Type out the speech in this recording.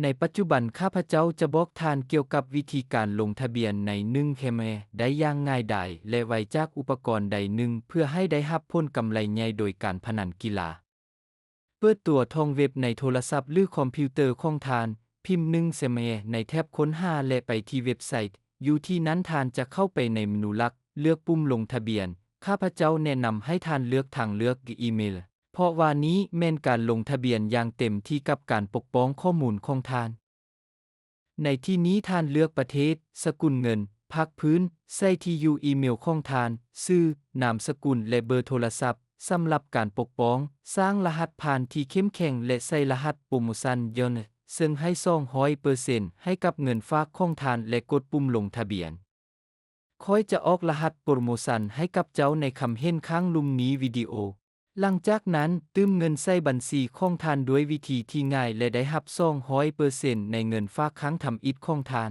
ໃນປັດຈຸບັນ ຂ້າພະເຈົ້າຈະບອກທ່ານກ່ຽວກັບວິທີການລົງທະບຽນໃນໜຶ່ງແຄມແອໄດ້ຢ່າງງ່າຍດາຍ ແລະ ໄວຈາກອຸປະກອນໃດໜຶ່ງ ເພື່ອໃຫ້ໄດ້ຮັບຜົນກຳໄລໃຫຍ່ໂດຍການພະນັນກິລາ. ເປີດຕົວທອງເວັບໃນໂທລະສັບ ຫຼື ຄອມພິວເຕີຂອງທ່ານ, ພິມໜຶ່ງແຄມແອໃນແທັບຄົ້ນຫາ ແລະ ໄປທີ່ເວັບໄຊ. ຢູ່ທີ່ນັ້ນທ່ານຈະເຂົ້າໄປໃນເມນູຫຼັກ, ເລືອກປຸ່ມລົງທະບຽນ. ຂ້າພະເຈົ້າແນະນຳໃຫ້ທ່ານເລືອກທາງເລືອກອີເມລ, ເພາະວ່ານີ້ແມ່ນການລົງທະບຽນຢ່າງເຕັມທີ່ກັບການປົກປ້ອງຂໍ້ມູນຂອງທ່ານ. ໃນທີ່ນີ້ທ່ານເລືອກປະເທດ, ສະກຸນເງິນ, ພາກພື້ນ, ໃສ່ທີ່ຢູ່ອີເມລຂອງທ່ານ, ຊື່, ນາມສະກຸນ ແລະ ເບີໂທລະສັບ. ສຳລັບການປົກປ້ອງ, ສ້າງລະຫັດຜ່ານທີ່ເຂັ້ມແຂງ ແລະ ໃສ່ລະຫັດໂປຣໂມຊັນຍ້ອນ, ເຊິ່ງໃຫ້ສອງຮ້ອຍເປີເຊັນໃຫ້ກັບເງິນຝາກຂອງທ່ານ ແລະ ກົດປຸ່ມລົງທະບຽນ. ຂ້ອຍຈະອອກລະຫັດໂປຣໂມຊັນໃຫ້ກັບເຈົ້າໃນຄຳເຫັນຂ້າງລຸ່ມນີ້ວິດີໂອ. ຫຼັງຈາກນັ້ນ, ຕື່ມເງິນໃສ່ບັນຊີຂອງທ່ານດ້ວຍວິທີທີ່ງ່າຍ ແລະ ໄດ້ຮັບສອງຮ້ອຍເປີເຊັນໃນເງິນຝາກຄັ້ງທຳອິດຂອງທ່ານ.